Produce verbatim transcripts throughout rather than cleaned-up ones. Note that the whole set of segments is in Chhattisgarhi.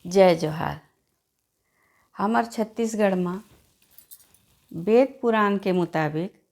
जय जोहार। हमर छत्तीसगढ़ म वेद पुराण के मुताबिक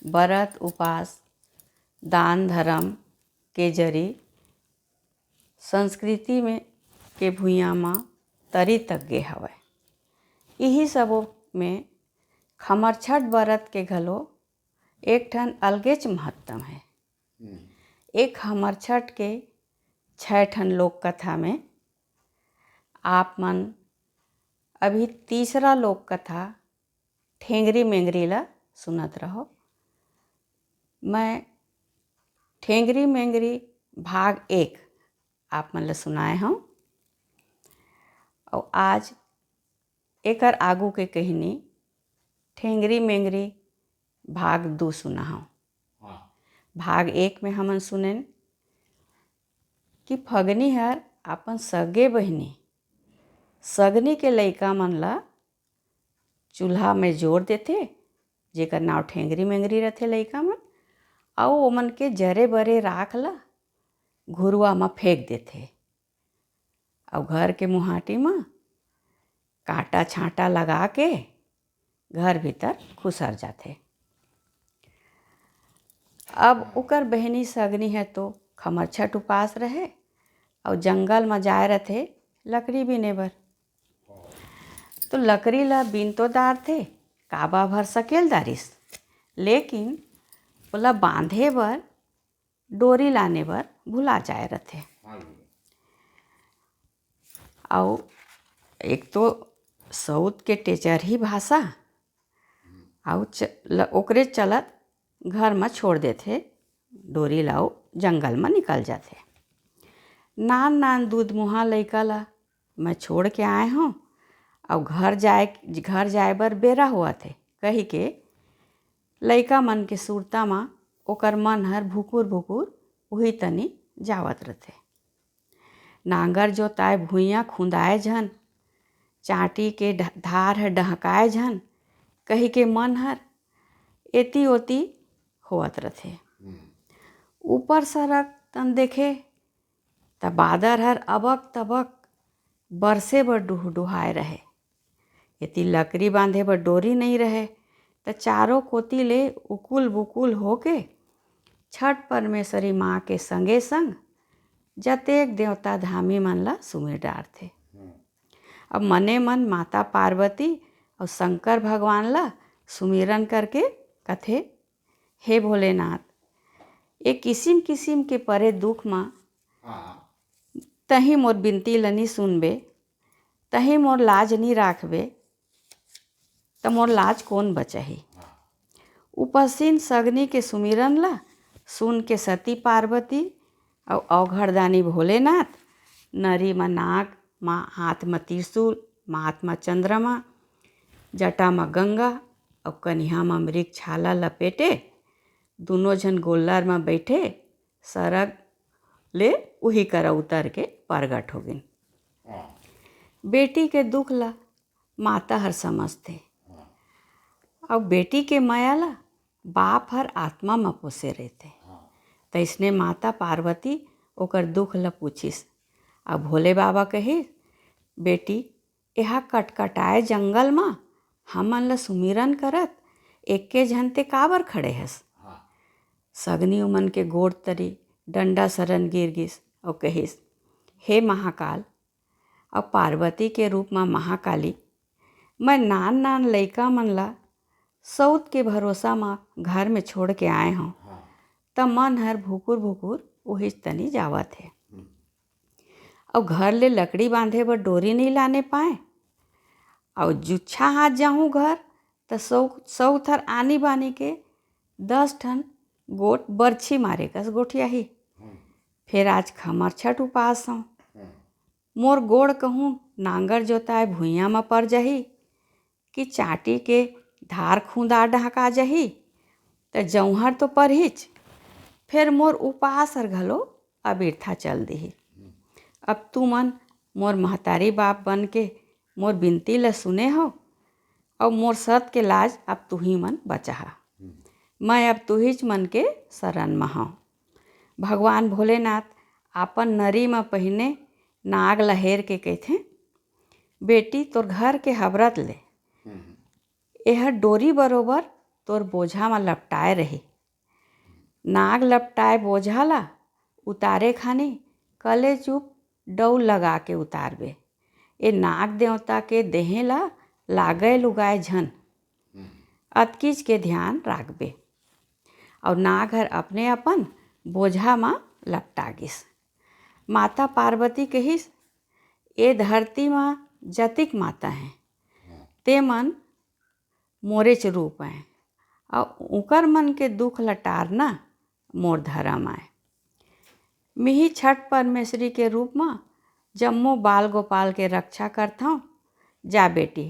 बरत, उपास, दान, धरम के जरी संस्कृति में के भुइयां म तरी तक गे हवय। इही सबो में खमरछठ बरत के घलो एक ठन अलगेच महत्तम हे। हम्म। एक खमरछठ के छै ठन लोक कथा में आप मन अभी तीसरा लोक कथा ठेंगरी मेंगरी ला सुनत रहो। मैं ठेंगरी मेंगरी भाग एक आप मन ला सुनाए हूँ। और आज एकर आगू के कहिनी ठेंगरी मेंगरी भाग दू सुनाहूँ। हाँ। भाग एक में हमन सुनेन कि फगनी हर अपन सगे बहिनी सगनी के लइका मन ला चूल्हा में जोर देथे, जेकर नाव ठेंगरी मेंगरी रथे लइका मन, अउ ओमन के जरे बरे राख ला घुरुवा म फेंक देथे। अउ घर के मुहाटी म कांटा छांटा लगा के घर भीतर खुसर जाथे। अब ओकर बहिनी सगनी ह तो खमरछठ उपास रहे अउ जंगल म जाए रथे लकड़ी बीने बर। तो लकड़ी ला बीन तो डारथे, काबा भर सकेल डारिस, लेकिन ओला बांधे बर डोरी लाने बर भुला जाए रथे। अउ एक तो सउत के टेचर ही भाषा, अउ च-, ल-, ओकरे चलत घर म छोड़ देथे डोरी ला, अउ जंगल म निकल जाथे। नान नान दूध मुहा लइका ला मैं छोड़ के आए हूँ, अउ घर जाए, घर जाए बर बेरा होवत हे, कहिके लइका मन के सुरता म ओकर मन हर भुकुर भुकुर उही तनी जावत रथे। नांगर जोताए भुइयां खुंदाए झन, चांटी के ढ-, धार ह डहकाए झन, कहिके मन हर एती ओती होवत रथे। हम्म। ऊपर सरक तन देखे, त बादर हर अबक तबक बरसे बर डुहडुहाए रहे। एती लकड़ी बांधे बर डोरी नइ रहे, त चारों कोती ले उकुल बुकुल होके छठ परमेश्वरी माँ के संगे संग जतेक देवता धामी मन ला सुमिर डारथे। अब मने मन माता पार्वती अउ शंकर भगवान ला सुमिरन करके कथे, "हे भोलेनाथ, ए किसिम किसिम के परे दुख म हाँ। तहीं मोर बिनती ल नी सुनबे, तहीं मोर लाज नी राखबे, त मोर लाज कोन बचाही?" हाँ। उपसिन सगनी के सुमिरन ल सुन के सती पार्वती अउ औघड़दानी भोलेनाथ नरी म नाग, म हाथ म त्रिशूल, माथ म चंद्रमा, जटा म गंगा अउ कनिहा म मृग छाला लपेटे, दूनों झन गोल्लर म बइठे सरग ले उही करा उतर के परगट होगिन। हाँ। बेटी के दुख ला माता हर समझथे। हाँ। अउ बेटी के मया ला बाप हर आत्मा म पोसे रहिथे। हाँ। तइसने माता पार्वती ओकर दुख ल पूछिस। अउ भोले बाबा कहिस, "बेटी, एहा कटकटाए जंगल म हमन ल सुमिरन करत एके झन ते काबर खड़े हस?" हाँ। सगनी ओमन के गोड़ तरी डंडा सरन गिर गिस अउ कहिस, "हे महाकाल अउ पार्वती के रूप म महाकाली, मैं नान नान लइका मन ला सउत के भरोसा म घर में छोड़ के आए हंव, हाँ। त मन हर भुकुर भुकुर उहिच तनी जावत हे। हम्म। अउ घर ले लकड़ी बांधे बर डोरी नइ लाने पाए, अउ जुच्छा हाथ जाहूं घर, त सउ-, सउत हर आनी बानी के दस ठन गोठ बरछी मारे कस गोठियाही। हम्म। फेर आज खमरछठ उपास हंव। हम्म। मोर गोड़ कहूं नांगर जोताए भुइयां म पर जाही, कि चांटी के धार खुंदा ढहका जाही, त जौंहर तो परहिच, फेर मोर उपास हर घलो अबिरथा चल दिही। अब तुमन मोर महतारी बाप बन के मोर बिनती ल सुने हव, अउ मोर सत के लाज अब तुही मन बचाहा। मैं अब तुहीच मन के सरन म हंव।" भगवान भोलेनाथ आपन नरी म पहिने नाग ल हेर के कहिथे, बेटी, तोर घर के हबरत ले एहर डोरी बरोबर तोर बोझा म लपटाए रही। नाग लपटाए बोझा ला उतारे खानी कले चुप डौल लगा के उतारबे। ए नाग देवता के देहे ला लागय लुगाय झन, अतकीच के ध्यान राखबे। अउ नाग हर अपने अपन बोझा म लपटा गिस। माता पार्वती कहिस, ए धरती म जतिक माता हैं, ते मन मोरेच रूप आय, अउ उकर मन के दुख ल टारना मोर धरम आय। मिही छठ परमेसरी के रूप म जम्मो बाल गोपाल के रक्षा करथंव। जा बेटी,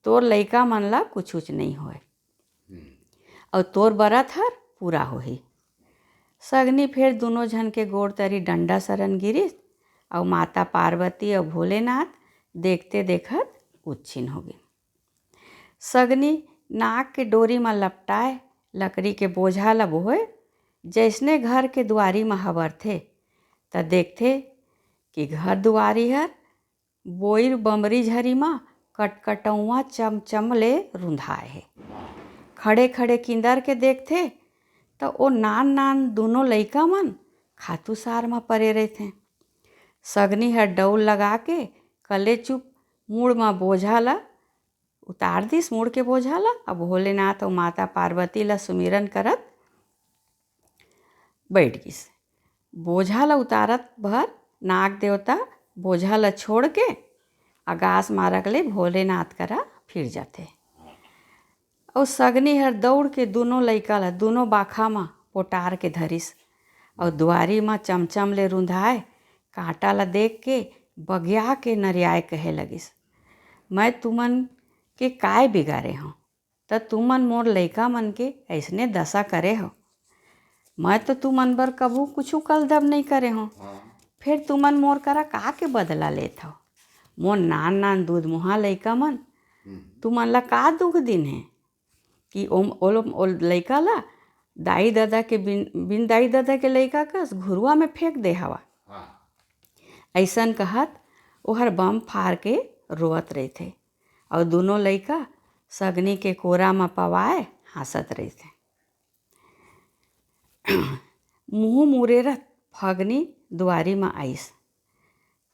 तोर लइका मन ला कुछुच नइ होय, अउ तोर बरत हर पूरा होही। सगनी फेर दूनों झन के गोड़ तरी डंडा सरन गिरिस, अउ माता पार्वती अउ भोलेनाथ देखते देखत उच्छिन होगे। सगनी नाग के डोरी म लपटाए लकड़ी के बोझा ल बोहे, जइसने घर के दुआरी म हबरथे, त देखथे कि घर दुआरी हर बोइर बमरी झरी म कटकटउवा चमचम ले रुंधाए हे। खड़े खड़े किंदर के देखथे, त ओ नान नान दूनों लइका मन खातू सार म परे रहिथें। सगनी हर डौल लगा के कले चुप मुड़ म बोझा ल उतार दिस, मुड़ के बोझा ल। अब भोलेनाथ अउ माता पार्वती ल सुमिरन करत बइठ गिस। बोझा ल उतारत भर नाग देवता बोझा ल छोड़ के अगास मारग ले भोलेनाथ करा फिर जाथे। अउ सगनी हर दउड़ के दूनों लइका ल दूनों बाखा म पोटार के धरिस, अउ दुआरी म चमचम ले रुंधाए कांटा ल देख के बगिया के नरियाए कहे लगिस, मैं तुमन के काय बिगारे हंव, त तुमन मोर लइका मन के अइसने दसा करे हव। मैं तो तुमन बर कभू कुछू कलदब नइ करे हंव, फेर तुमन मोर करा का के बदला लेत हव? मोर नान नान दूध मुहा लइका मन तुमन ला का दुख दिन हे कि ओम ओल ओल लइका ला दाई ददा के बिन बिन दाई ददा के लइका कस घुरुआ में फेंक दे हवा? अइसन कहत ओहर बम फार के रोवत रहिथे, अउ दूनों लइका सगनी के कोरा म पवाए हाँसत रहिथे। मुहूँ मुरेरत फगनी दुआरी म आइस,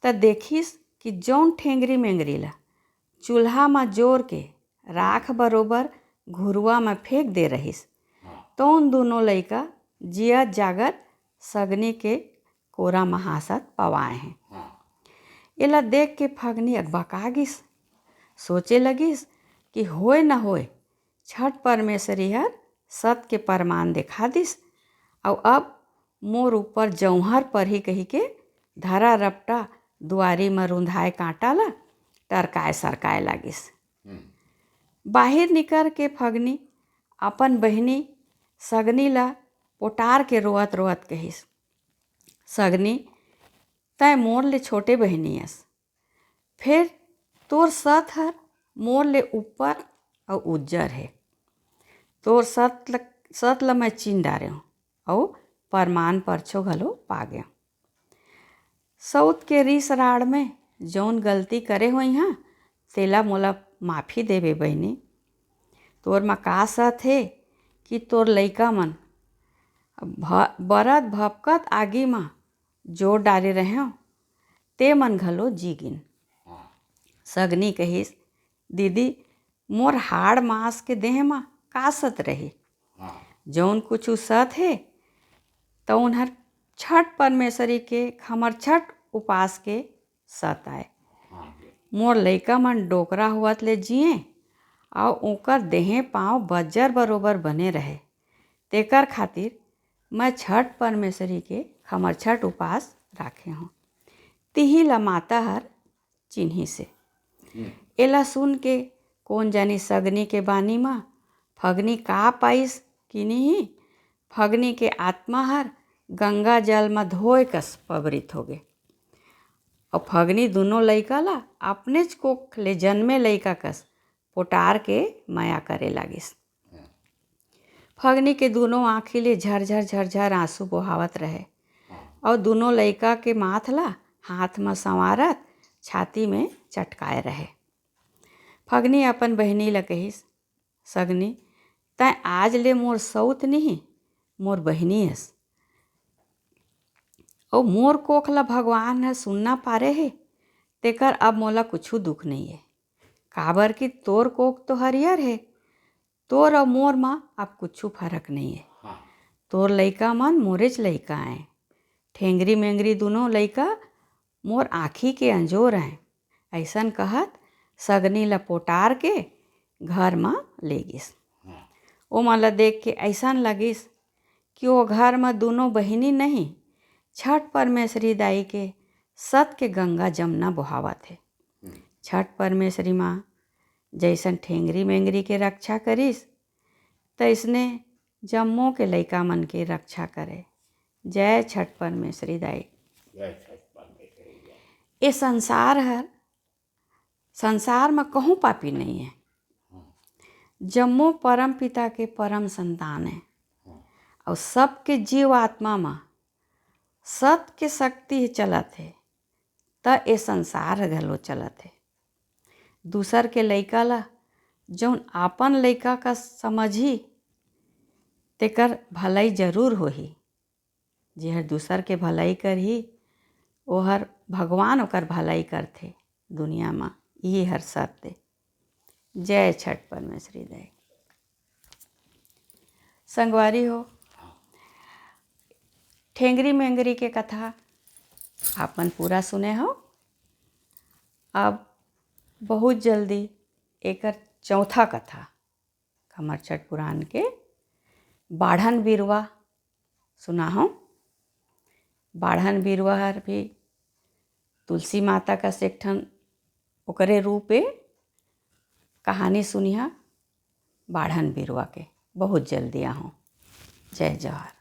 त देखिस कि जउन ठेंगरी मेंगरी ल चूल्हा म जोर के राख बरोबर घुरुआ म फेंक दे रहिस, तउन दूनों लइका जियत जागत सगनी के कोरा म हाँसत पवाए हें। एला देख के फगनी अकबका गिस। सोचे लगिस कि होय न होय, छठ परमेसरी हर सत के परमान देखा दिस, अउ अब मोर ऊपर जौंहर परही कहिके धरा रपटा दुआरी म रुंधाए कांटा ल टरकाए सरकाए लागिस। बाहिर निकर के फगनी अपन बहिनी सगनी ल पोटार के रोवत रोवत कहिस, सगनी, तैं मोर ले छोटे बहिनी अस, फेर तोर सत हर मोर ले ऊपर अउ उज्जर हे। तोर सत ल, सत ल मैं चीन डारेंव अउ परमान परछो घलो पा गेंव। सउत के रीस राड़ में जउन गलती करे होइहां, तेला मोला माफी देबे बहिनी। तोर म का सत हे कि तोर लइका मन भ-, बरत भपकत आगी म जोर डारे रहेंव, ते मन घलो जी गिन। सगनी कहिस, दीदी, मोर हाड़ मांस के देह म का सत रही? जउन कुछु सत हे, तउन हर छठ परमेसरी के खमर छठ उपास के सत आय। मोर लइका मन डोकरा होवत ले जियें, अउ ओकर देहे पांव बज्जर बरोबर बने रहे, तेकर खातिर मैं छठ परमेसरी के खमर छठ उपास राखे हंव। तिही ल माता हर चिन्हिस हे। एला सुन के कोन जानी सगनी के बानी म फगनी का पाइस कि निही, फगनी के आत्मा हर गंगा जल म धोए कस पवित्र होगे। अउ फगनी दूनों लइका ला अपनेच कोख ले जनमे लइका कस पोटार के मया करे लागिस। फगनी के दूनों आंखी ले झरझर झरझर आंसू बोहावत रहे, अउ दूनों लइका के माथ ला हाथ म संवारत छाती में चटकाए रहे। फगनी अपन बहिनी ल कहिस, "सगनी, तैं आज ले मोर सउत निही, मोर बहिनी अस। अउ मोर कोख ल भगवान ह सुन्ना पारे हे, तेकर अब मोला कुछु दुख नइ हे, काबर कि तोर कोख तो हरियर हे, तोर अउ मोर म अब कुछु फरक नइ हे। हाँ। तोर लइका मन मोरेच लइका आय, ठेंगरी मेंगरी दुनों लइका मोर आँखी के अंजोर आय।" अइसन कहत सगनी ल पोटार के घर म ले गिस। हाँ। ओमन ल देख के अइसन लगिस कि ओ घर म दुनों बहिनी नहीं, छठ परमेसरी दाई के सत के गंगा जमुना बोहावत हे। हम्म। छठ परमेसरी माँ जइसन ठेंगरी मेंगरी के रक्षा करिस, तइसने जम्मो के लइका मन के रक्षा करे। जय छठ परमेसरी दाई। जय छठ परमेसरी दाई। ए संसार हर, संसार म कहूँ पापी नइ हे। जम्मो परम पिता के परम संतान हे। अउ सबके जीव आत्मा म सत के शक्ति चलत हे, त ए संसार ह घलो चलत हे। दूसर के लइका ल जउन आपन लइका कस समझही, तेकर भलई जरूर होही। जेहर दूसर के भलई करही, ओहर भगवान ओकर भलई करथे दुनिया म। इही हर सत्य। जय छठ परमेसरी दाई। संगवारी हो, ठेंगरी मेंगरी के कथा आपमन पूरा सुने हो। अब बहुत जल्दी एकर चौथा कथा कमरछठ पुरान के बाढ़न बिरवा सुनाहूँ। बाढ़न बिरवा हर भी तुलसी माता कस एक ठन ओकरे रूप ए। कहानी सुनिहा बाढ़न बिरवा के। बहुत जल्दी आहूँ। जय जोहार।